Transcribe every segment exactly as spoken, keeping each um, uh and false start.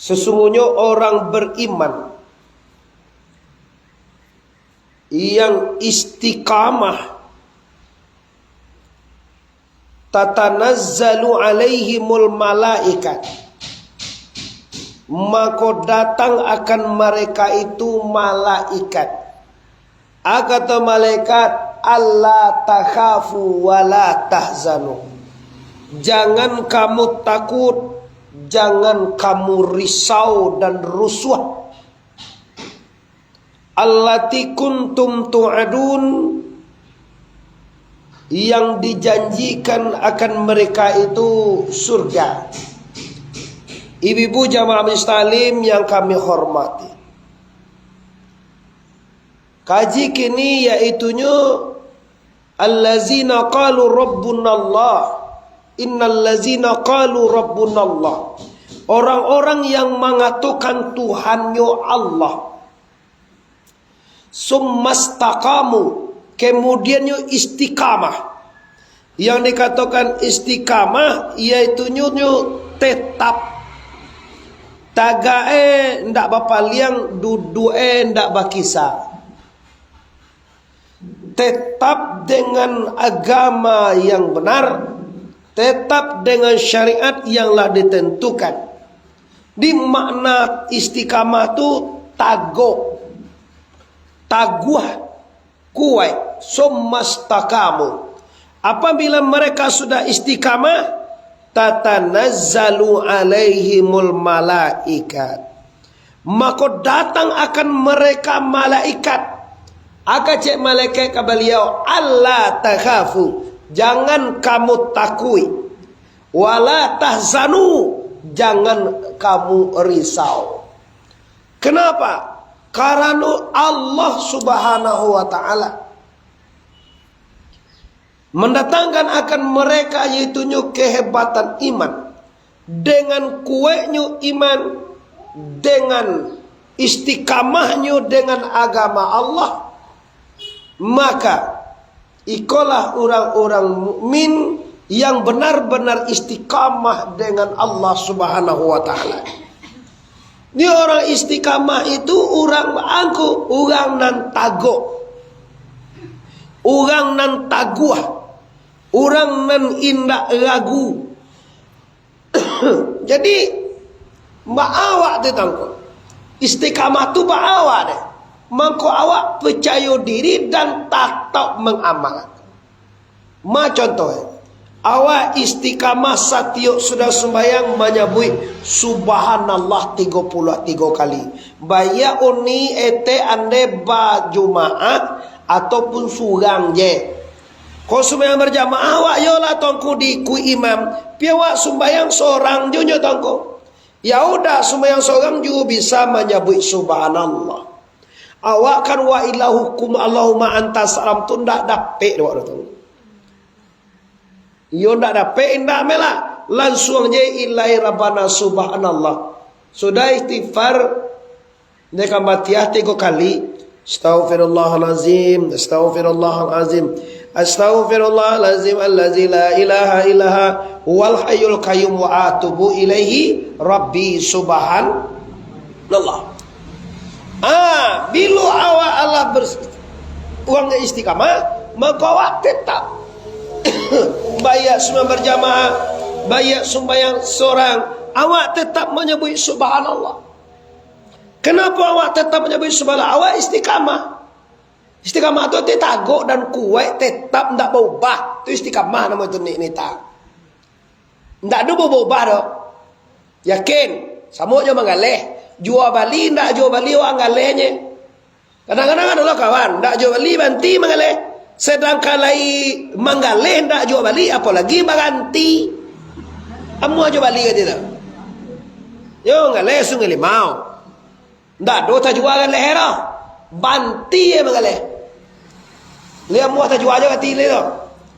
Sesungguhnya orang beriman yang istiqamah, tatanazzalu alaihimul malaikat, mako datang akan mereka itu malaikat. Kata malaikat, "Alla takhafu wa la tahzanu." Jangan kamu takut, jangan kamu risau dan rusuh. Allati kuntum tu'adun, yang dijanjikan akan mereka itu surga. Ibu-ibu jamaah majelis taklim yang kami hormati. Kaji kini yaitunyo, "Allazina qalu rabbunallah." "Innallazina qalu rabbunallah." Orang-orang yang mangatokan Tuhannyo Allah. "Summastaqamu." Kemudiannyo istiqamah. Yang dikatokan istiqamah, yaitunyo nyo tetap. Tagak e ndak bapaliang, duduak e ndak bakisa. Tetap dengan agama yang benar, tetap dengan syariat yang lah ditentukan. Di makna istiqamah tu tagok, taguah, kuaik, summastaqamu. Apabila mereka sudah istiqamah, tatanazzalu alaihimul malaikat. Mako datang akan mereka malaikat. Kecek malaikat ka baliau, "Alla takhafu, jangan kamu takuik. Wala tahzanu, jangan kamu risau." Kenapa? Karano Allah Subhanahu wa Ta'ala mandatangkan akan mereka, yaitunyo kehebatan iman. Dengan kuaiknyo iman, dengan istiqamahnyo dengan agama Allah, maka ikolah urang-urang mukmin yang benar-benar istiqamah dengan Allah Subhanahu wa Ta'ala. Ni orang istiqamah itu urang angku, urang nan tagok, urang nan taguah, urang nan indak ragu. Jadi, baa awak tu tangko. Istiqamah tu baa awak deh. Mangko awak picayo diri dan tatap mangamalkan. Ma contoh, eh, awak istiqamah satiok sudah sumbayang manyabuik subhanallah tigo puluah tigo kali. Baiak uni etek ande bajumaah ataupun surang je. Ko sumbayang barjamaah, awak yolah tongko diikuik imam, pi awak sumbayang sorang jo nyo tongko. Ya udah, sumbayang sorang juo bisa manyabuik subhanallah. Awak kan wa ilahukum Allahumma anta salam tu ndak dapek dek awak tu. Iyo ndak dapek, indak melah. Lansuang je ilai Rabbana subhanallah. Sudah istighfar, Nyo ka batiah tigo kali. Astaghfirullahalazim, astaghfirullahalazim, astaghfirullahalazim allazi la ilaha illa huwal hayyul qayyum wa atubu ilaihi rabbi subhanallah. Ah, bilo awak alah bers-, urang istiqamah, mako awak tetap baiak sumbayang barjamaah, baiak sumbayang sorang, awak tetap manyabuik subhanallah. Kenapa awak tetap manyabuik subhanallah? Awak istiqamah. Istiqamah tu arti tagok dan kuaik, tetap ndak baubah. Tu istiqamah namo tu ni, ni ta. Ndak ado baubah doh. Yakin, samo jo manggaleh. Jua bali, ndak jua bali, awak galeh nye. Kadang-kadang ado lo kawan, ndak jua bali, banti manggaleh. Sedangkan lai manggaleh, ndak jua bali, apolai baranti. Amuah jua bali, kato tu. Yo, manggaleh Sungai Limau. Ndak ado tajua galeh doh. Banti je manggaleh. Lai amuah tajua jo kati lai tu.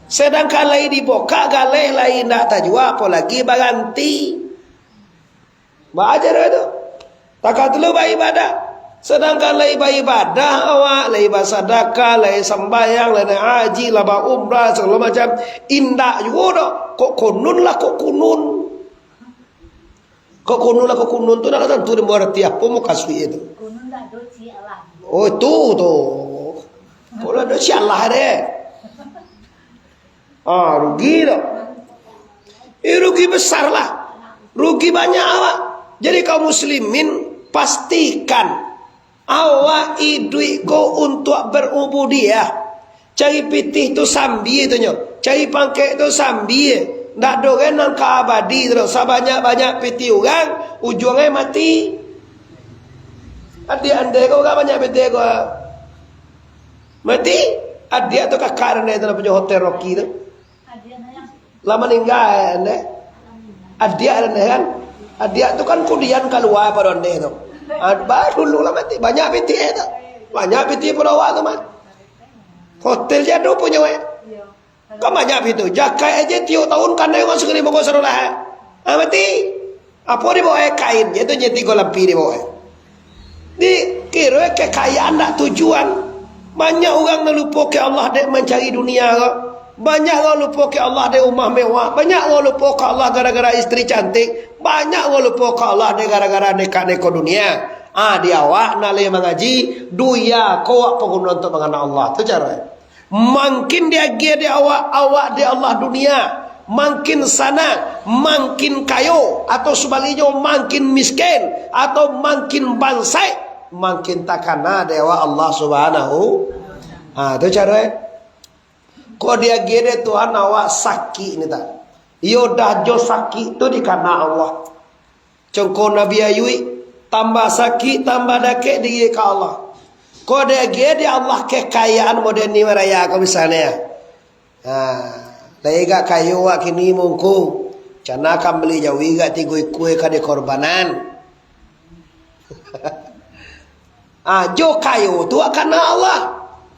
Sedangkan lai dibukak galeh lai ndak tajua, apolai baranti. Baa caro tu. Takah tu lo baibadah. Sedangkan lai baibadah awak, lai basadakah, lai sambayang, lai naiak haji, lai baumrah, sagalo macam. Indak juo doh. Kok kunun lah, kok kunun. Kok kunun lah, kok kunun tu ndak tantu dia mengerti apo mukasuik itu. Oh, itu tu. Kalau ada sialah deh. Ah, rugi tu. Eh, rugi besar lah. Rugi banyak awak. Jadi kaum muslimin, pastikan awak iduik ko untuak berubudiyah. Cari pitih tu sambia tu nyo. Cari pangkek tu sambia. Ndak ado kan nan ka abadi tu doh. Sabanyak-banyak pitih urang, ujuangnyo mati. Adiak andeh ko urang banyak pitih ko. Mati. Adiak tu kakak andeh tu lah punyo hotel Rocky tu. Lah maningga, eh, andeh. Adiak, andeh kan. Adiak tu kan kudian kalua pado andeh tu. Ah, baru dulu lah mati. Banyak pitih, eh, tu. Banyak pitih pado awak tu mah. Hotel je ado punyo, eh. Kan banyak pitih. Jakai aja tiok tahun kanai urang sagini mangko sarolah, eh. Ah, mati. Apo dibawa, eh, kain je tu, je tigo lapih dibawa, eh. Dikiro kekayaan ndak tujuan. Banyak urang nan lupoke Allah dek mancari dunia ko. Banyak urang lupoke Allah dek rumah mewah. Banyak urang lupoke Allah gara-gara isteri cantik. Banyak urang lupoke Allah dek gara-gara neka-neko dunia. Ah, di awak nak lai mangaji, dunia ko awak paguno untuak mangana Allah. Tu caro. Mangkin diagiah dek awak, awak dek Allah dunia, mangkin sanang, mangkin kayo, atau sabaliknyo mangkin miskin, atau mangkin bansaik, mangkin takana dek awak Allah Subhanahu. Ha, tu caro, eh. Kok diagiah dek Tuhan awak sakik ni tak? Iyo dah jo sakik tu dikana Allah. Congko Nabi Ayub, tambah sakik, tambah dakek diri ka Allah. Kok diagiah dek Allah kekayaan model ni, maraya ko misalnyo. Ha, lai agak kayo awak kini mungko. Cana kan bali jawi agak tigo ikua ka dikorbanan. Ah, jo kayo tu akana Allah.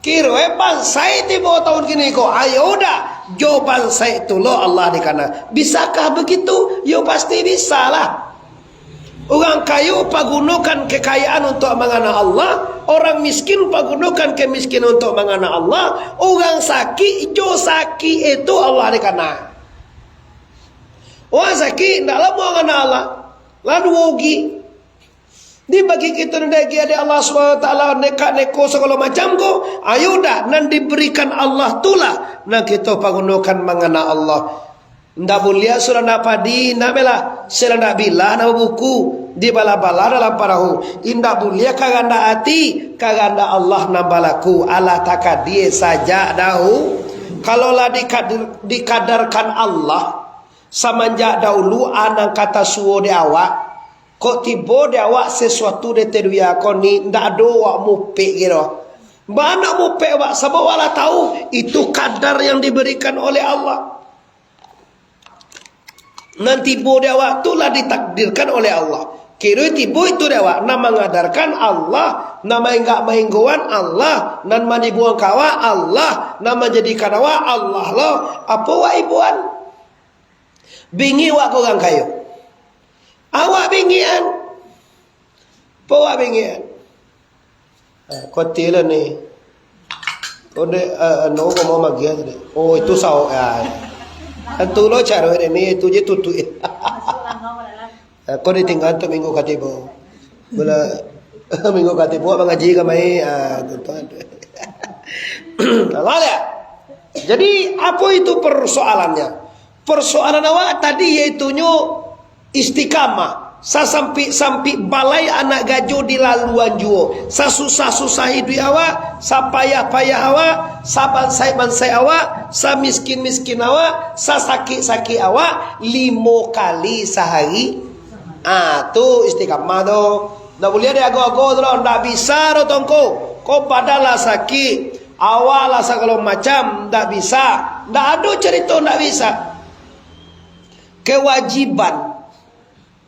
Kiro, eh, bansaik tibo tahun kini ko. Ayo dah, jo bansaik tu lo Allah dikana. Bisakah begitu? Yo pasti bisa lah. Urang kayo pagunokan kekayaan untuak mangana Allah, orang miskin pagunokan kemiskinan untuak mangana Allah, urang sakik jo sakik itu Allah dikana. Urang sakik ndak lah mangana Allah, lah duo ugi. Dibagi kito nan diagiah dek Allah Subhanahu Wa Taala, neka-neko sagalo macam ko, ayo dah, nan diberikan Allah tu lah nan kito pagunokan mangana Allah. Indak buliah sudah ndak padi, indak bela, sudah ndak bila ndak babuku, dibalah-balah dalam parahu. Indak buliah karandak ati, karandak Allah nan balaku, alah takadie sajak dahu. Kalau lah dikadir-, dikadarkan Allah samanjak dahulu, a nan ka tasuo dek awak, kok tibo di awak sasuatu di ateh dunia ko ni, ndak ado awak mupek kiro. Baa nak mupek awak, sabab awak lah tahu, itu kadar yang diberikan oleh Allah. Nan tibo di awak tu lah ditakdirkan oleh Allah. Kiro tibo itu di awak, nan mangadarkan Allah, nan maingga-mainggoan Allah, nan manibuang ka awak Allah, nan manjadikan awak Allah lo. Apo awak ibuan? Bingik awak ka urang kayo. Awak bingikan. Apo awak bingikan? Ah, koti lah ni. Oh, dek, ah, anu, ko mau magiah tadi. Oh, itu sawo. Ah, ya. Kan tu lo caro dek ni, itu je tutuik. Ah, ko ditinggal tu minggu katibo. Bila minggu katibo mangaji ka mai, ah, tu, tu. Nah, lah, ya. Jadi, apo itu persoalannya? Persoalan awak tadi yaitunyo istiqamah. Sasampik-sampik balai anak gajo dilaluan juo. Sasusah-susah iduik awak, sapayah-payah awak, sabansaik-bansaik awak, samiskin-miskin awak, sasakik-sakik awak, limo kali sahari. Ah, tu istiqamah tu. Ndak buliah diago-ago tu doh, ndak bisa doh tongko. Ko badan lah sakik, awak lah sagalo macam, ndak bisa. Ndak ado carito ndak bisa. Kewajiban.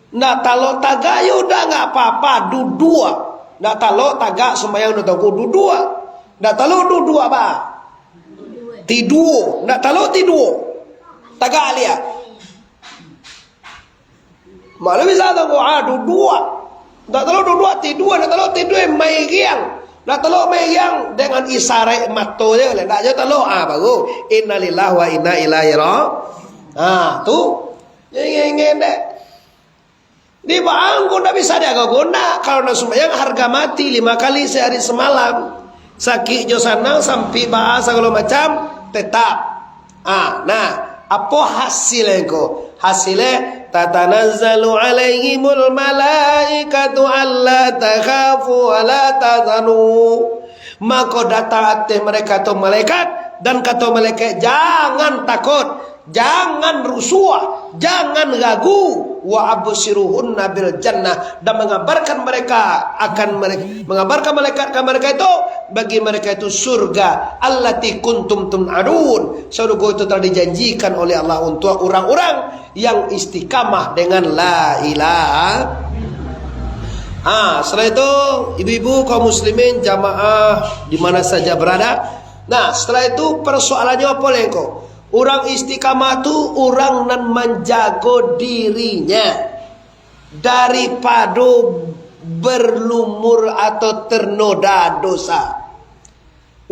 Ndak talok tagak yo udah ndak apa-apa, duduak. Ndak talok tagak sumbayang udah tongko duduak. Ndak talok duduak ba. Tiduo, ndak talok tiduo. Tagak alia. Malu bisa tongko, ah, duduak. Ndak talok duduak, tiduo, ndak talok tiduo, maigiang. Ndak talok maigiang dengan isaraik mato je, ndak jo talok, ah, baru. Innalillahi wa inna ilaihi ra-, ah, tu. Ingin-ingin dek. Di bangku ndak bisa diago guna. Kalau nak sumbayang harga mati lima kali sehari semalam. Sakik jo sanang, sampik baa sagalo macam, tetap. Ah, nah, apo hasilnyo ko? Hasilnyo, "Tatanazzalu alaihimul malaikatu alla takhafu wa la tahzanu." Mako datang ateh mereka tu malaikat, dan kato malaikat, "Jangan takut, jangan rusuah, jangan ragu, wa absyiruhunna bil jannah," dan mengabarkan mereka akan mereka, mengabarkan malaikat ka mereka itu, bagi mereka itu surga, allati kuntum tu'adun, surga itu telah dijanjikan oleh Allah untuk orang-orang yang istiqamah dengan la ilaha. Ha, setelah itu, ibu-ibu kaum muslimin, jamaah di mana saja berada. Nah, setelah itu persoalannya apa lengko? Orang istiqamah tu orang nan manjago dirinya daripado berlumur atau ternoda dosa.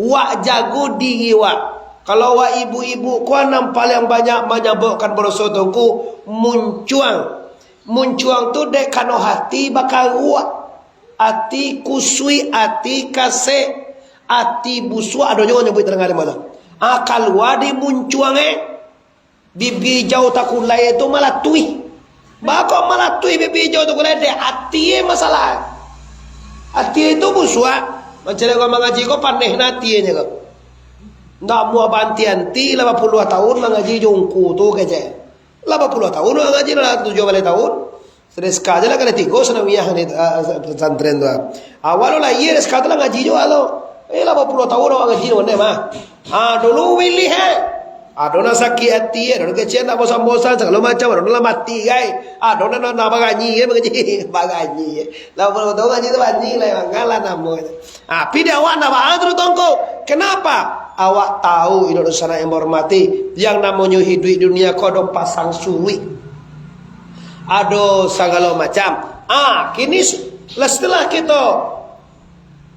Wak jago diri wak. Kalau wak ibu-ibu ko nan paling banyak manyababkan badoso tu ngku, muncuang. Muncuang tu dek kano hati bakaruak. Ati kusuik, ati kasek, ati busuak, ado juo nyabuik tadanga di mano. Ah, kalua di muncuang, eh. Bibia ijau takulai tu malatuih. Bako malatuih bibia ijau takulai, dek ati masalah. Ati tu busuak. Mancaliak urang mangaji ko paneh na atinyo ko. Ndak muah baanti-anti, lapan puluah tahun mangaji jo ungku tu kecek. Lapan puluah tahun mangaji, lah tujuah baleh tahun. Reska je lah kali tigo sanawiyah ni, ah, pesantren tu, ah. Awak lo lahia Reska tu lah ngaji juo lo. Eh, lapan puluah tahun awak ngaji tu, pandai mah. Ah, dulu wilih, eh. Ado nan sakik ati, ado nan kecek, ndak bosan-bosan, sagalo macam, ado nan lah mati, gai. Ado nan, nan, nan baranyi, gai, mangaji. Baranyi, gai. Lapan puluah tahun ngaji tu baranyi lah, mangalah namo tu. Ah, tapi di awak ndak baa tu, Tongko. Kenapa? Awak tahu, indak dunsanak yang bahormati, yang namonyo hiduik di dunia ko ado pasang suruik. Ado sagalo macam. Ah, kini s-, lah setelah kito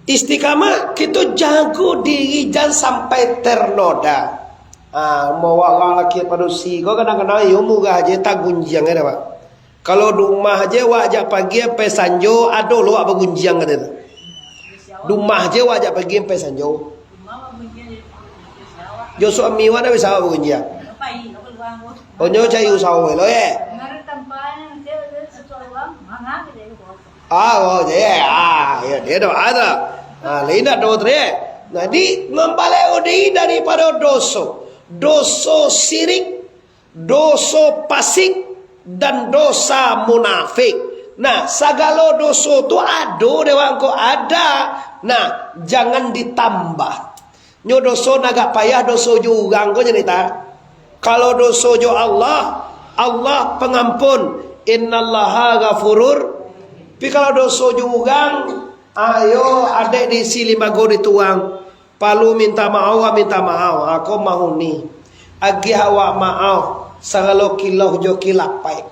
istiqamah, kito jago diri jan sampai ternoda. Ah, mawak urang laki padusi ko kadang-kadang iyo murah je, tagunjiang je dah, Pak. Kalau di rumah je wak jak pagi sampai sanjo, ado lo wak bagunjiang kato tu. Di rumah je wak jak pagi sampai sanjo. Jo suami wak ndak bisa wak bagunjiang. Onyo cari usaho lo, eh. Ah, oh, je. Ah, ya, dia doa tu. Ah, lain dak doa tu, eh. Jadi, mambalai diri daripado doso. Doso sirik, doso pasik, dan dosa munafik. Nah, sagalo doso tu ado dek wak ko, ada. Nah, jangan ditambah. Nyo doso nan agak payah, doso jo urang ko, nyo ni ta. Kalau doso jo Allah, Allah pangampun. Innallaha ghafurur. Tapi kalau doso jo urang, ayo, adek diisi limbago dituang. Palu minta maaf, minta maaf. Ako mahuni. Agiah awak maaf, sagalo kilau jo kilapai.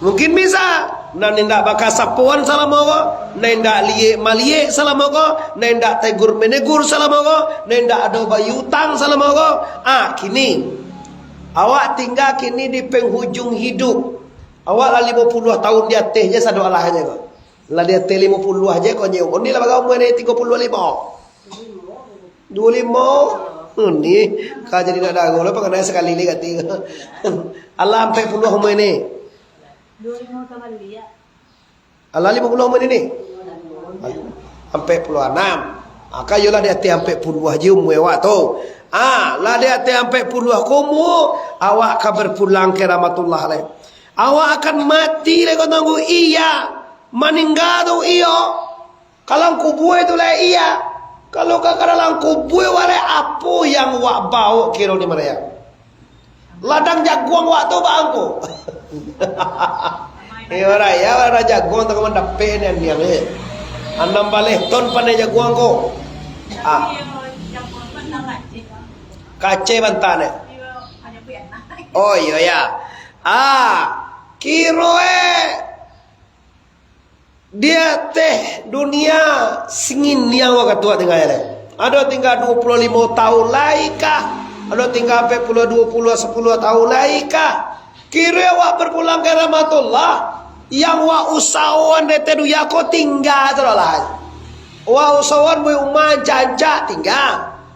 Mungkin bisa, nan indak bakasapoan salamo ko, nan indak liek maliek salamo ko, nan indak tegur menegur salamo ko, nan indak ado bayutang salamo ko. Ah, kini, awak tingga kini di penghujung hidup. Awak lah limo puluah tahun di ateh je sado alahnyo ko. Lah di ateh limo puluah je ko nyo. Oni lah bara umua ni, tigo puluah limo. Duo limo. Ni, ka jadi nak daro lah, panganai sakali ni kati. Alah ampek puluah umua ni. Alah limo puluah umua ni. Ampek puluah anam. Maka iyolah di ateh ampek puluah je umua awak tu. Ah, lah di ateh ampek puluah ko umua, awak ka berpulang ka rahmatullah lai. Awak akan mati lai ko tunggu, iya. Maningga tu iyo. Ka alam kubua tu lai iya. Kalau ka, ka dalam kubua wak lai, apo yang wak baok kiro ni maraya? Ladang jaguang wak tu baa ko. Eh, maraya ladang jaguang tu ka mandapek ni andiang, eh. Anam baleh ton paneh jaguang ko. Ah. Kacai bantan, eh. Oh, iyo, ya. Ah, kiro, eh. Di ateh dunia singin niang wak katuak tingga lai. Ado tingga duo puluah limo taun lai kah? Ado tingga ampek puluah, duo puluah, sapuluah taun lai kah? Kiro awak bapulang ka rahmatullah, yang wak usahoan dek dunia ko tingga tu lah. Wak usahoan bali umah ancak-ancak, tingga.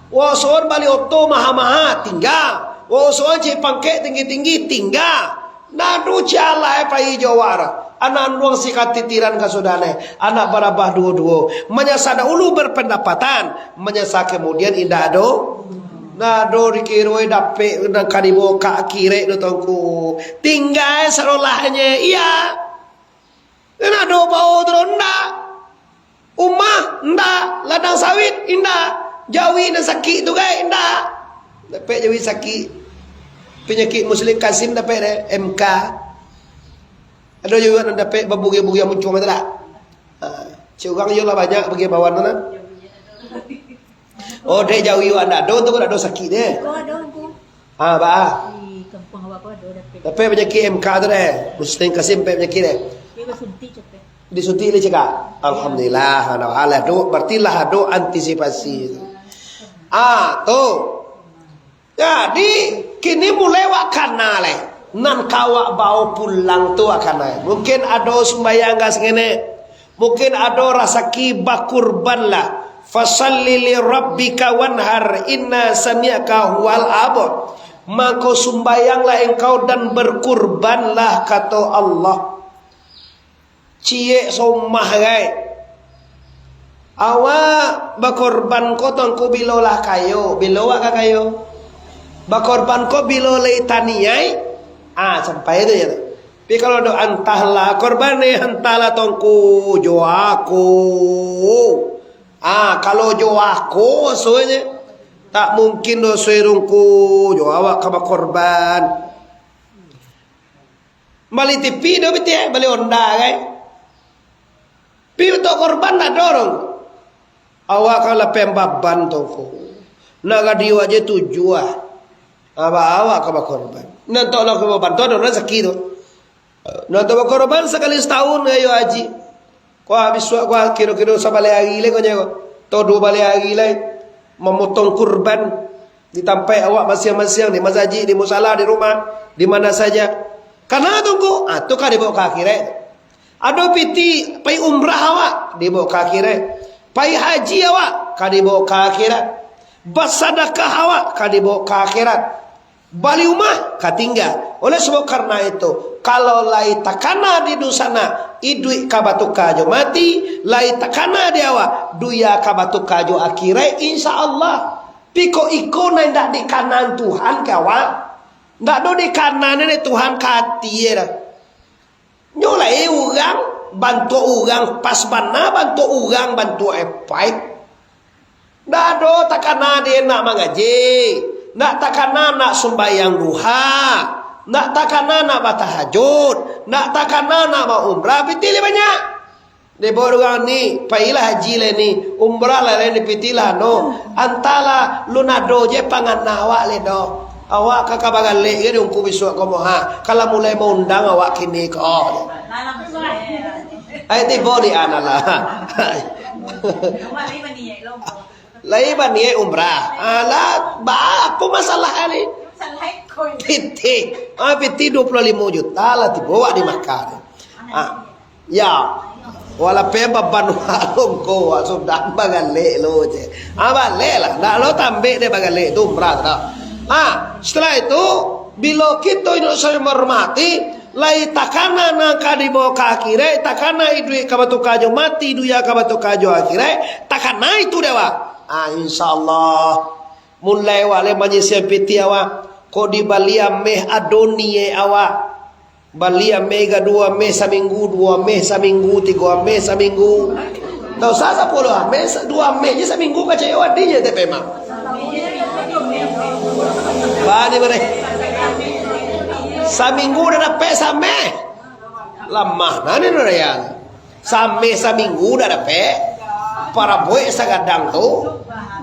Wak usahoan bali oto maha-maha, tingga. Wak usahoan cari pangkek tinggi-tinggi, tingga. Ndak ado ciek alah pai jo wak. Anak anduang si katitiran ka sudah neh. Anak barabah duo-duo. Manyasa dahulu berpendapatan, manyasa kemudian indak ado. Ndak ado dikiroi dapek nan ka dibawa ka akhirat tu, Tuangku. Tingga sarolahnyo, iya. Ndak ado bao tu, ndak. Umah, ndak. Ladang sawit, indak. Jawi nan sakik tu, gai, indak. Dapek jawi sakik. Panyakik Muslim Kasim dapek deh, M K. Ado juo nan dapek babugia-bugia muncuang tu lah. Ha, cik urang iyo lah banyak bagian bawah tu nah. Oh, dek jawi awak ndak ado tu, ndak ado sakik deh. Ko ado, Angku. Ah, ba. Di kampuang awak ko ado dapek. Dapek panyakik M K tu deh. Muslim Kasim dapek panyakik deh. Iyo, basuntik capek. Disuntik lah cakak. Alhamdulillah, alah tu berarti lah ado antisipasi. Ah, tu. Jadi, kini mulai wak kana lai. Nan ka wak bao pulang tu wak kana. Mungkin ado sumbayang ka sangene. Mungkin ado rasaki bakurban lah. Fasalli li rabbika wanhar, inna sani'aka huwal abtar. Mako sumbayanglah engkau dan berkurbanlah, kato Allah. Ciek somah gai. Awak bakorban ko, Tuangku, bilo lah kayo, bilo awak ka kayo. Bakorban ko bilo lai taniaik, ah, sampai tu je tu. Tapi kalau do antahlah korban ni, antahlah, Tuangku, jo ako. Ah, kalau jo ako, maksudnyo, tak mungkin do suerungku, jo awak ka bakorban. Bali T V do pitih, bali Honda gai. Pi untuak korban ndak ado doh. Awak ka lapeh baban tu ko. Nak gadi awak je tujuah. Awak, awak ka bakorban. Nan tak nak ka baban tu ado rasaki tu. Nan tak bakorban sakali satahun ayo haji. Kok bisuak ko kiro-kiro sabaleh ari lai ko nyo ko. Atau duo baleh ari lai mamotong kurban. Di tampek awak masiang-masiang, di masajik, di musala, di rumah, di mana saja. Kana tu ko, ah, tu ka dibawa ka akhirat. Ado pitih pai umrah awak, dibawa ka akhirat. Pai haji awak, ka dibawa ka akhirat. Basadakah awak, ka dibawa ka akhirat. Bali umah, ka tingga. Oleh sabab karano itu, kalau lai takana di dunsanak, iduik ka batuka jo mati, lai takana di awak, dunia ka batuka jo akhirat, insya Allah. Piko iko nan indak dikanan Tuhan ka awak? Ndak do dikanan dek Tuhan ka ati e doh. Nyo lai urang bantuak urang pas bana, bantuak urang bantuak epai. Ndak do takana dek nak mangaji, ndak takana nak sumbayang duha, ndak takana nak batahajud, ndak takana nak baumrah, pitih lai banyak. Dibao urang ni, pailah haji lai ni, umrah lai, lai ni, pitihlah no. Antahlah, lun ado je pangana awak lai doh. Awak ka, ka bagalek ge di ungku bisuak ko moha. Ka lah mulai maundang awak kini ko. Ai tibo di ana lah. Lai baniaik umrah. Alah, ba, apo masalah ni? Pitih. Ah, pitih dua puluh limo juta lah tibo awak di Makkah ni. Ah. Ya, walaupun baban warung ko, sudah bagalek lo je. Ah, balek lah. Ndak lo tambik dek bagalek tu, umrah tu. Ah, setelah itu, bilo kito indak saling menghormati, lai takana nan ka dibawa ka akhirat, takana iduik ka batuka jo mati, dunia ka batuka jo akhirat, takana itu dek awak. Ah, insya Allah. Mulai awak lai manyisian pitih awak. Kok dibali ameh ado niaik awak. Bali ameh ka duo ameh saminggu, duo ameh saminggu, tigo ameh saminggu. Ndak usah sapuluah ameh, sa-, duo ameh je saminggu kacau adi je tapi mah. Bani bare. Saminggu dah dapek sameh. Lamah nani raya. Sameh saminggu dah dapek. Paraboik sagadang tu.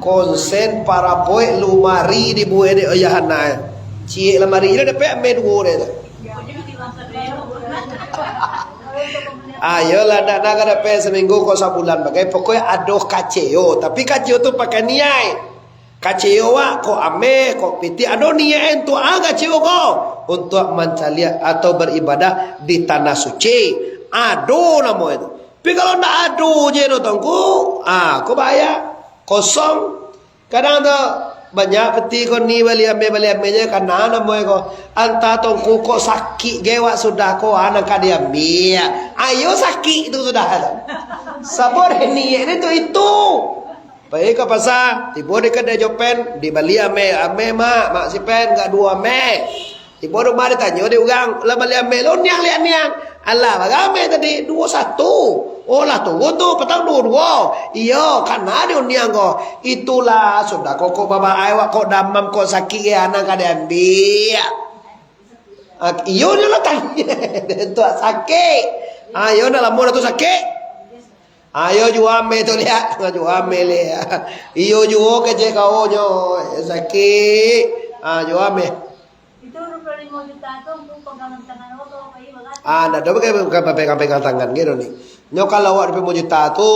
Konsen paraboik lumari dibuek dek ayah anak. Ciek lamari je dah dapek ameh duo deh tu. Ayolah, ndak, ndak ka dapek saminggu, kok sabulan bagai. Pokoknyo ado kaceo. Tapi kaceo tu pakai niaik. Kaceo wak, kok ameh, kok pitih. Ado niaik tu, ah, kaceo ko. untuak mancaliak atau baribadah di tanah suci. Ado namo itu. Tapi kalau ndak ado je tu, Tuangku, ah, ko bahaya. Kosong. Kadang tu, banyak peti ko ni bali ameh, bali ameh je, kana namo ko. Antah Tuangku kok sakik ge wak sudah ko, ah, nan ka diambiak. Ayo sakik tu sudah. Sabo deh niaik ni tu itu. Pai ka pasa, tibo di kadai Jopen, dibali ameh, ameh mak, mak si Pen, gak duo ameh. Tibo rumah ditanyo di urang, lah bali ameh lo niang liak niang. Alah, bara ameh tadi, duo satu. Oh, lah turun tu, patang duo duo. Iyo, kana di uniang ko. Itulah, sudah kok, kok babaai wak, kok damam, kok sakik, ya, nan ka diambiak. Ah, iyo, nyo lah tanya. Tuak sakik. Ah, iyo, ndak lamo dah tu sakik. Ayo juo ameh tu liak, juo ameh liak. Iyo juo kecek kau nyo, sakik. Ah, juo ameh. Itu dua puluh lima juta tu, untuk pegangan tangan awak tu apa iya, Bang? Ah, ndak ado pakai, bukan pegang-pegang tangan gitu ni. Nyo kalau awak dua puluh lima juta tu,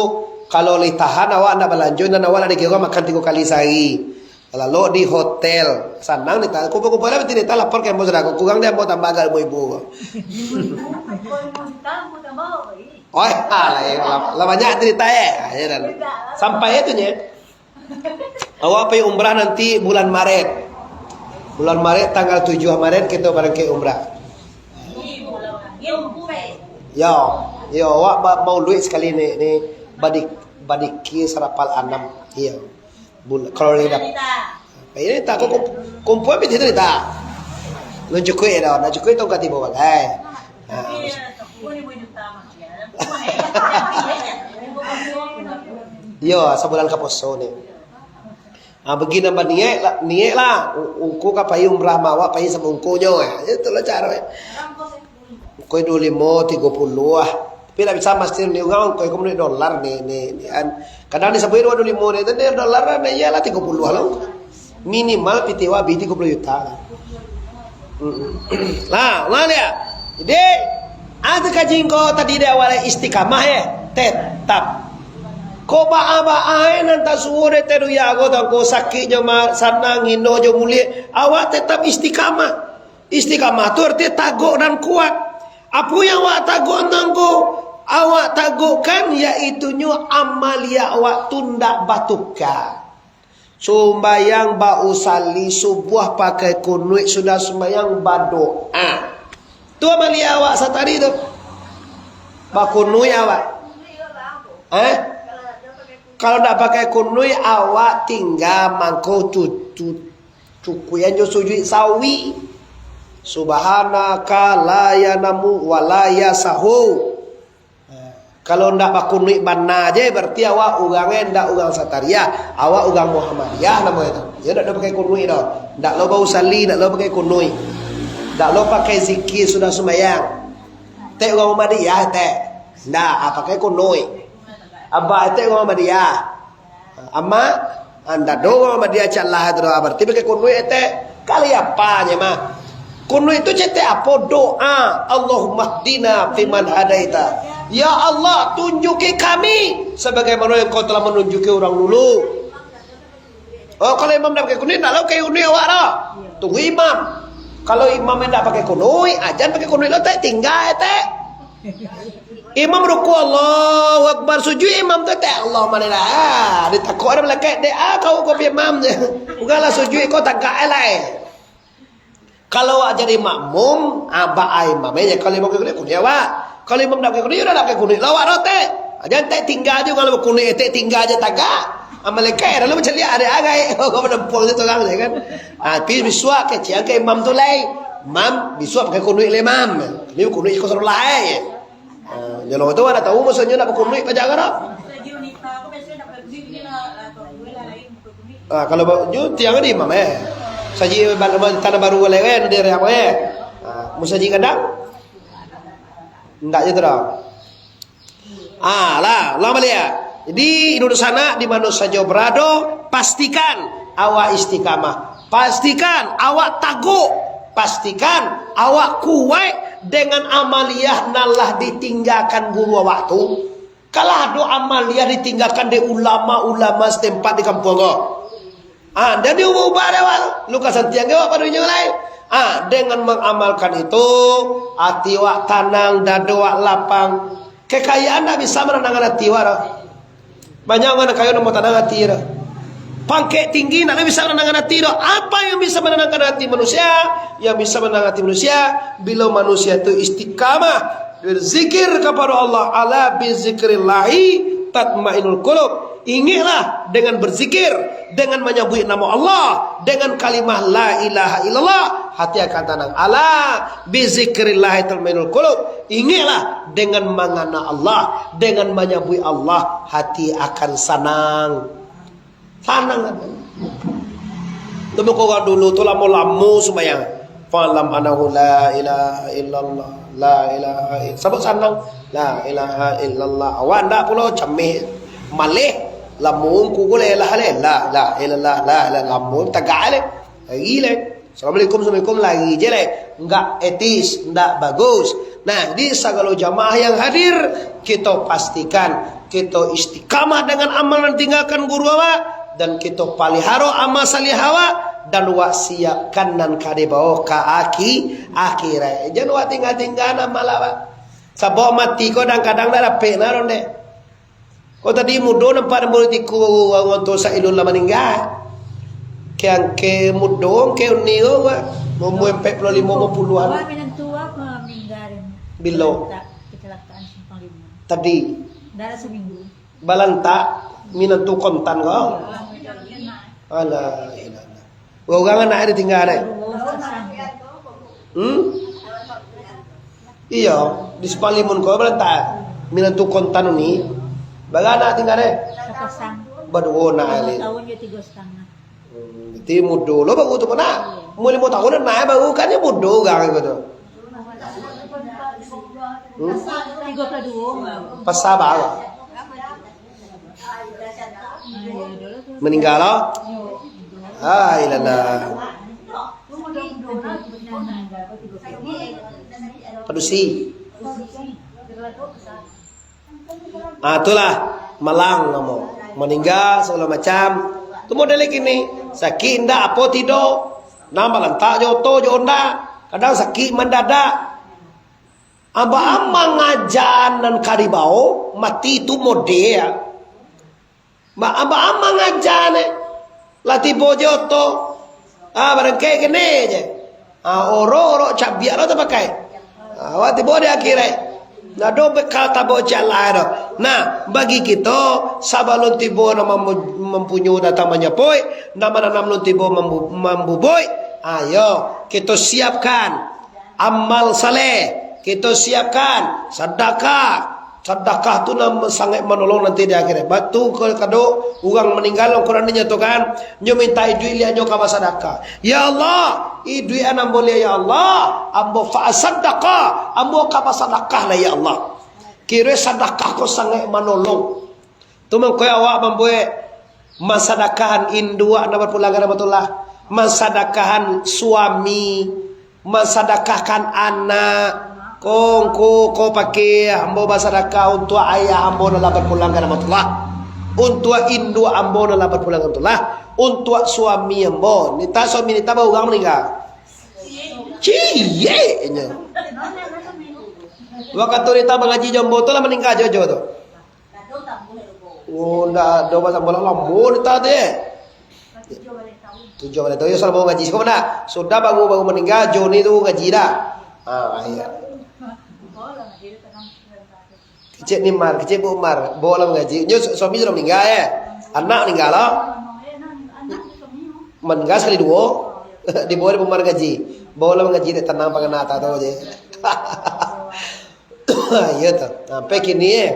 kalau lai tahan awak ndak balanjo, dan awak lah dikira makan tigo kali sehari. Lalu di hotel, sanang ni, ta-, kumpul-kumpul lah, betul ni, ta lapor ka ambo sudah, kurang di ambo tambah agak lima ribu. Lima ribu, kalau lima juta, ambo tambah apa, eh? Oh, alah, eh, lah, lah banyak cerita, eh. Ah, ya dah. Sampai itu, nye. Awak pai umrah nanti bulan Maret. Bulan Maret, tanggal tujuh Maret, kita barangkek umrah. Yo, yo, awak ba-, maulid sekali ni, ni badik-, badiki sarapal anam. Iyo. Bul-, kalau lai dap-, ini tak, kok kump-, kumpul pitih tu tak? Belum cukup ya, dah. Nak cukup tongkat tiba bagai. Ha. Yo, sabulan ka poso ni. Ha, bagi nambah niaik lah, niaik lah. U-, ungku ka pai umrah ma awak, pai samo ungkunyo, eh. Itulah caro, eh. Koi duo limo, tigo puluah lah. Tapi ndak bisa masti ni urang, koi ko manuik dolar ni, ni, ni, kan. Kadang disabuik duo limo ni, tadi dolar kan, iyalah tigo puluah lah. Minimal pitih wak abih tigo puluah juta lah. Mm-mm. Lah, ulang dia. Jadi, ada kaji ko tadi di awal istiqamah ya, tetap. Ko baa-baa nan tasuo dek teruya ko, tangko sakiknyo ma-, sanang, ino jo mulie, awak tetap istiqamah. Istiqamah tu arti tagok dan kuat. Apo yang awak tagok tangko, awak tagokkan, yaitunyo amaliah awak tu ndak batuka. Sumbayang bausalli subuah pakai kunuik, sudah sumbayang badoa. Tu amaliah awak satari tu. Bakunuik awak. Eh? Kalau ndak pakai kunuik, awak tingga mangko cucu. Cukuian jo sujuik sawi. Subhanaka la yanamu wa la yasahu. Kalau ndak bakunuik bana je, berarti awak urang e ndak urang Satariah, awak urang Muhammadiyah namo itu. Yo ndak ado pakai kunuik doh. Ndak lo bausalli, ndak lo pakai kunuik. Ndak lo pakai zikir sudah sumbayang. Tek urang Muhammadiyah, tek. Ndak, ah, pakai kunuik. Abah, tek urang Muhammadiyah. Amak, anda doa ma dia cak lah tu doa, berarti pakai kunuik etek. Kali apa je mah? Kunuik tu cetek apa? Doa. Allahumma hdina fiman hadaita. Ya Allah, tunjuki kami sebagaimana Engkau telah menunjuki orang dulu. Oh, kalau imam dah pakai kunuik, nak lo pakai kunuik awak dah. Tunggu imam. Kalau imam yang tak pakai kunuik, ajan pakai kunuik lo, tek, tinggal, tek. Imam ruku, Allahu Akbar, sujud imam tu, tak Allah malilah. Ah, ditakok ada malaikat, dek, ah, kau kopi imam je. Bukanlah sujud, kau tagak eh, lai. Kalau awak jadi makmum, ah, bak imam eh, kalau imam kena kunik awak. Kalau imam nak kena kunik, udah nak kena kunik lah awak rotek. Jangan tak tinggal je, kalau kunik tak tinggal je tagak. Ah, malaikat dah lu macam lihat ada agai. Kau pada puang je orang je kan. Ah, tapi bisuak kecil ke imam tu lai. Imam, bisuak pakai kunik le imam. Ni kunik kau suruh lai. Ah, jolong tu anda tahu maksudnya nak berkunik pajar kan? Ah, kalau ba-, nyo tiang di imam, eh. Saji ba-, ba-, tanah baru lai, eh, di area apa, eh. Ah, musajik kadang? Ndak je tu dah. Ah, lah, ulang balik ya. Jadi, indu dunsanak di mano sajo berado, pastikan awak istiqamah. Pastikan awak taguk. Pastikan awak kuaik dengan amaliah nan lah ditinggakan guru awak tu. Kalau ado amaliah ditinggakan dek ulama-ulama setempat di kampuang ko. Ah, jadi ubah-ubah dek awak tu. Luka santiang ke awak pado inyo lai. Ah, dengan mengamalkan itu, ati awak tanang, dado awak lapang. Kekayaan ndak bisa mananangkan ati awak doh. Banyak urang kayo namo tanang ati doh. Pangkek tinggi ndak bisa mananangkan ati doh. Apa yang bisa menenangkan hati manusia? Yang bisa menenangkan hati manusia, bila manusia tu istiqamah berzikir kepada Allah. Ala bizikrillahi tatmainnul qulub. Ingatlah dengan berzikir, dengan menyebut nama Allah, dengan kalimah la ilaha illallah, hati akan tenang. Ala bizikrillahi tatmainnul qulub. Ingatlah dengan mangana Allah, dengan menyebut Allah, hati akan senang. Sanang. Tu mako urang dulu tu lamo-lamo sumbayang. Fa'lam annahu la ilaha illallah, la ilaha ill-, sabab sanang. La ilaha illallah. Awak ndak pulo cameh. Maleh. Lamo ungku ko leh lah leh. La, la, illallah, la, la, lamo tagak leh. Lari leh. Assalamualaikum, assalamualaikum, lari je leh. Nggak etis, nggak bagus. Nah, di sagalo jamaah yang hadir, kito pastikan, kito istiqamah dengan amal nan tinggakan guru awak, dan kito paliharo amal salih awak, dan wak siapkan nan ka dibawa ka aki-, akhirat. Jan wak tingga-tingga amal awak. Sabab mati ko kadang-kadang ndak dapek nah ronde. Ko tadi mudo nampak nan baru tiku urang tu Sailun lah maningga. Ke angke mudo, angke uni ko, umua ampek puluah limo, limo puluahan. Wah, minantu aku maningga. Bilo? Kecelakaan Simpang Lima. Tadi. Ndak ado saminggu. Balantak, minantu kontan ko. Alah, ilah. Urang anak ditingga deh. Hmm? Iyo, di Simpang Lima ko balantak. Minantu kontan ni. Bara anak tingga deh? Sapasang. Baduo anak. Limo alih. Tahun jo tigo satangah. Hmm, berarti mudo lo baru tu ko nak. Umua limo tahun anak baru kan, yo mudo urang ko tu. Hmm? Tigo puluah duo. Pasa baru. Maningga lo? Ah, ilah. Padusi. Ah, itulah malang namo. Maningga sagalo macam. Tu model kini. Sakik indak apo tido. Nan balantak jo oto jo ondak. Kadang sakik mandadak. Aba-aba mangaja nan ka dibao, mati tu model. Ba-, aba-aba mangaja ne. Lah tibo jo oto. Ah, barangkek kene je. Ah, orok-orok cabiak lo tapakai. Ah, awak tibo di akhirat. Ndak ado bekal tabo ciek lai doh. Nah, bagi kito, sabalun tibo nan mampu-, mampunyo datang manyapuik, nan mananam lun tibo mambu-, mambubuik, ayo, kito siapkan. Amal saleh, kito siapkan. Sadakah. Sadakah tu nan sangaik manolong nanti di akhirat. Batu ka-, kado urang maningga, Al-Quran dinyatokan, nyo minta iduik liak nyo ka basadakah. Ya Allah, iduik an ambo liak, ya Allah, ambo fa asaddaqa, ambo ka basadakah lah, ya Allah. Kiro sadakah ko sangaik manolong. Tu mangko awak mambuek mansadakahan induak nan bapulang ka rahmatullah, mansadakahan suami, mansadakahkan anak. Ko ngku ko pakai ambo basadakah untuak ayah ambo nan lah bapulang ka rahmatullah, untuak induak ambo nan lah bapulang ka rahmatullah, untuak suami ambo. Nita suami nita baurang maningga. Ciek nyo. Wakatu nita mangaji jo ambo tu lah maningga jo-jo tu. Oh, ndak ado pasal bola lamo ni tadi. Tujuah baleh taun. Yo, sudah baru ngaji. Sudah baru, baru maningga, Joni tu ngaji dah. Ah, iya. Kecek ni Mar, kecek Bu Mar, bawa lah mangaji. Nyo su-, suami sudah maningga, ya. Anak maningga lah. Maningga sakali duo. Dibawa di Bu Mar ngaji. Bawa lah mangaji, dek tanang pangana ata tu je. Iya tu. Sampai kini, eh.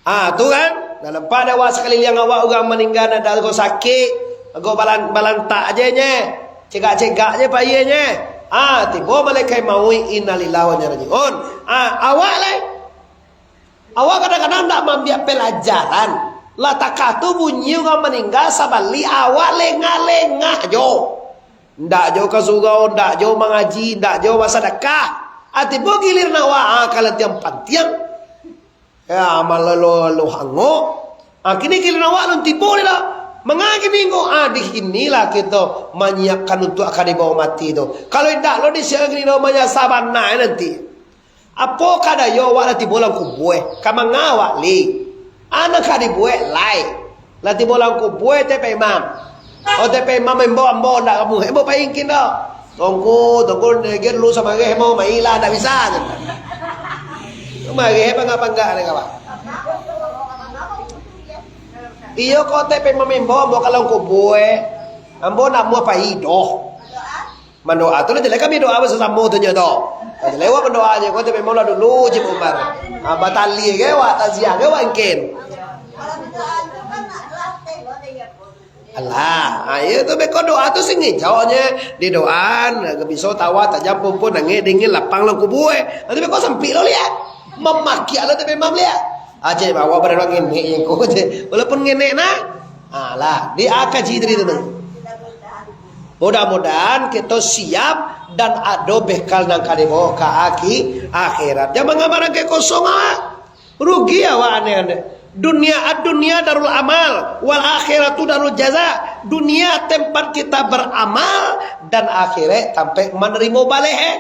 Ah, tu kan. Nah, nampak dek awak sakaliliang awak urang maningga, nan ado sakik, agak balan-, balantak je nye. Cegak-cegak je payie nye. Ah, tibo malaikat mauik, innalillahi wa inna ilaihi rajiun. Ah, awak lai. Awak kadang-kadang ndak maambiak pelajaran. Lah takah tu bunyi urang maningga, sabalik awak lengah-lengah jo. Ndak jo ka surau, ndak jo mangaji, ndak jo basadakah. Ah, tibo giliran awak, ah, ka lantiang-pantiang. Ya, malalo-lalo hangok. Ah, kini giliran awak lun tibo ni lah. Manga kini ko, ah, di sinilah kito manyiapkan untuak ka dibawa mati tu. Kalau indak lo disiapkan kini, lo manyasa bana nanti. Apo ka dayo awak lah tibo dalam kubua, eh? Ka manga awak lai? Anak ka dibuek lai. Lah tibo dalam kubua, eh, T P Imam. Oh, T P Imam, imbau ambo ndak kamu. Imbau paingkin dah. Tunggu, tunggu, dia dulu sama reh mau, mailah, ndak bisa. Mareh pangga-pangga ni, kawan. Iyo, ko T P Imam imbau ambo ka dalam kubua, eh. Ambo ndak mau pai doh. Mandoa tu lah jaleh kami doa basamo tu nyo tu. Lah jaleh awak mandoa nyo, ko tapi maulah dulu Cik Umar. Ah, batali ke awak, takziah ke awak angkin. Alah, ah, iyo tu beko doa tu singin jawabnyo di doa, agak biso tawa tajam pumpun angin dingin lapang dalam kubua. Nanti beko sampik lo liak. Mamakiak lo tapi mam liak. Aja bawa badan angin ni ko je. Walaupun ngenek nah. Ah, lah, di akaji tadi tu. Mudah-mudahan kito siap dan ado bekal nan ka dibawa ka aki-, akhirat. Jan mangamarangke kosong awak. Rugi awak aneh-aneh. Dunia, ad-dunia darul amal, wal akhiratu darul jaza. Dunia tempat kita beramal, dan akhirat tampek manarimo baleh.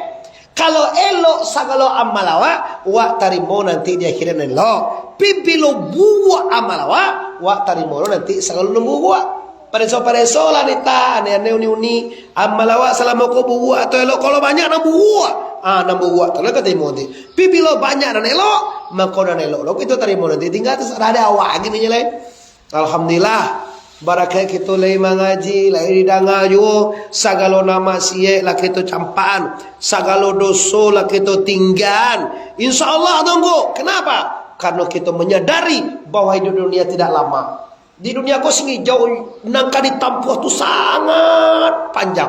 Kalau elok sagalo amal awak, wak tarimo nanti di akhirat nan elok. Pi bilo buruak amal awak, wak tarimo lo nanti sagalo nan buruak. Pareso-pareso lah nita, aneh-aneh uni-uni. Amal awak salamo ko buruak atau elok, kalau banyak nan buruak. Ah, nan buruak tu lah ka tarimo nanti. Pi bilo banyak nan elok, mako nan elok lo kito tarimo nanti. Tingga tasarah dek awak gini je lai. Alhamdulillah, barakaik kito lai mangaji, lai didanga juo, sagalo nan maksiat lah kito campakan, sagalo doso lah kito tinggaan. Insya Allah tunggu. Kenapa? Karena kito menyadari bahwa hidup dunia tidak lama. Di dunia ko singijau nan ka ditampuah tu sangat panjang.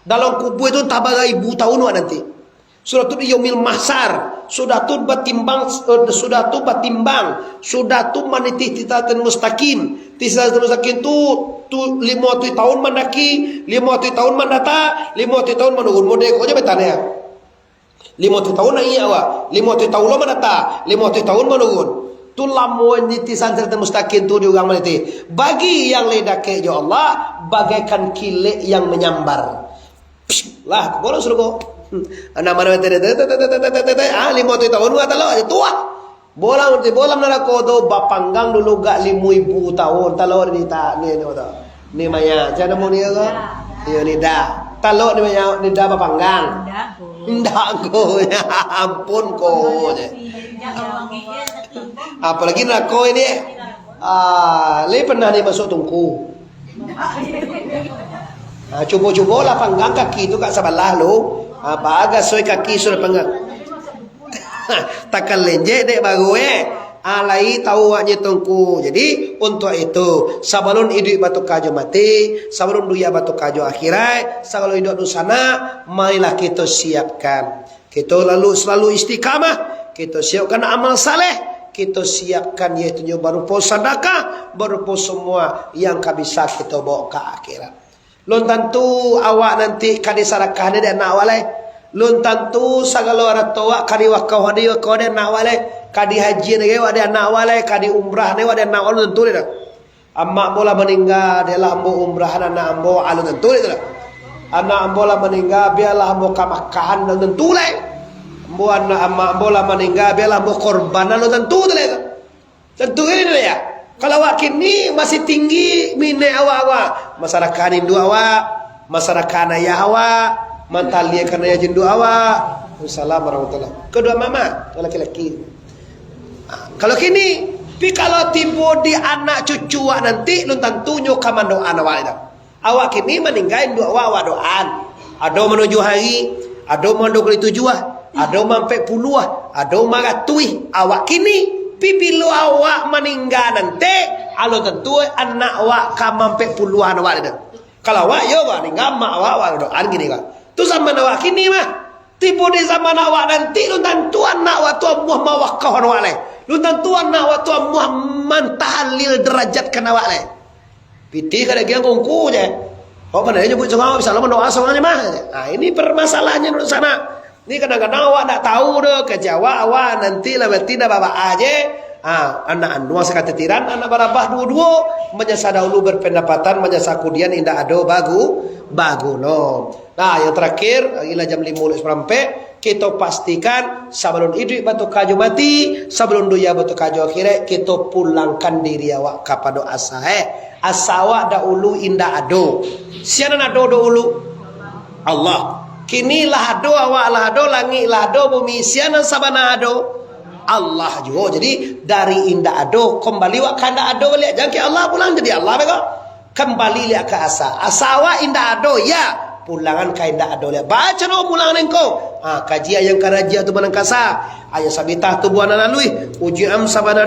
Dalam kubua tu antah bara ibu tahun wak nanti. Sudah tu di yaumil mahsyar, sudah tu batimbang, eh, sudah tu batimbang, sudah tu manitih siratal mustaqim. Di siratal mustaqim tu, tu limo ratuih tahun mandaki, limo ratuih tahun mandata, limo ratuih tahun manurun. Model ko je betanya. Limo ratuih tahun naiak awak, limo ratuih tahun lo mandata, limo ratuih tahun manurun. Tu lamo nitisan siratal mustaqim tu di urang manitih. Bagi yang lai dakek jo Allah, bagaikan kilek yang menyambar. Lah, bolos surugo. Anak mana tadi? Ah, limo ratuih tahun gua talok aja tuah. Bolam, di bolam narako tu bapanggang dulu gak limo ribu tahun. Talok ni tak, ni, ni, ni. Ni maya, siapa namo ni ko? Iyo, ni dah. Talok ni maya, ni dah bapanggang. Ndak ko. Ndak ko. Ya ampun ko. Apalagi narako ini. Ah, lai pernah ni masuk tungku. Ha, cubo-cubolah panggang kaki tu kat sabalah lu. Ha, bagasoi kaki sudah panggang. Takan lenjek dek baru, eh. Ha, lai tahu awaknyo tungku. Jadi, untuk itu, sabalun iduik batuka jo mati, sabalun dunia batuka jo akhirat, sabalun iduik dunsanak, marilah kito siapkan. Kito lalu selalu istiqamah, kito siapkan amal saleh, kito siapkan yaitunyo barupo sadakah, barupo semua yang ka bisa kito bawa ka akhirat. Lun tantu awak nanti ka disadakah dek anak awak lai. Lun tantu sagalo arato awak ka diwakau, diwakau dek anak awak lai. Ka dihajian dek awak dek anak awak lai, ka diumrah dek awak dek anak awak, lun tantu dek. Amak ambo lah maningga, bialah ambo umrahan anak ambo, alun tantu itu lah. Anak ambo lah maningga, bialah ambo ka Makahan, alun tantu lai. Ambo anak amak ambo lah maningga, bialah ambo korban, alun tantu tu lai tu. Tantu kan itu ya. Kalau awak kini masih tinggi minek awak-awak, masyarakat induk awak, masyarakat ayah awak, mantaliakan ayah jinduk awak. Assalamualaikum warahmatullahi. Kedua mama, laki-laki. Kalau kini, pi kalau tibo di anak cucu awak nanti, lun tantunyo ka mandoaan awak itu. Awak kini maningga induak awak, awak doaan. Ado manujuah hari, ado mandua puluah tujuah, ado mampek puluah, ado maratuih. Awak kini, pi bilo awak maningga nanti, alun tantu anak awak ka mampek puluahan awak itu. Kalau awak, yo, maningga amak awak, awak doaan kini, Pak. Tu zaman awak kini mah. Tibo di zaman awak nanti, lun tantu anak awak tu amuah mawakauhan awak lai. Lun tantu anak awak tu amuah mantahalil derajatkan awak lai. Pitih ka dagiang kungku je. Awak pandai nyebut surang, bisa lo mandoa surang je mah. Nah, ini permasalahannya dulu sana. Ni kadang-kadang awak ndak tahu doh, kecewa awak nanti lah mati dah babak aje. Ah, anak anduang sakatitiran, anak barabah duo-duo, manyasa dahulu berpendapatan, manyasa kudian indak ado bagu-, baguno. Nah, yang terakhir, ilah jam limo lewat saparampek, kito pastikan sabalun iduik batokah jo mati, sabalun dunia batokah jo akhirat, kito pulangkan diri awak kapado asa, eh. Asa awak dahulu indak ado. Sia nan ado dahulu? Allah. Kini lah ado, awak lah ado, langik lah ado, bumi, sia nan sabana ado? Allah juo. Jadi, dari indak ado, kambali wak ka indak ado baliak. Jan ka Allah pulang jadi Allah beko. Kambali liak ka asa. Asa awak indak ado, ya. Pulangan ka indak ado liak. Baco doh pulangan engkau. Ha, kaji ayang karajia tu manangkasa. Ayang sabitah tu buah nan laluih. Uji am sabana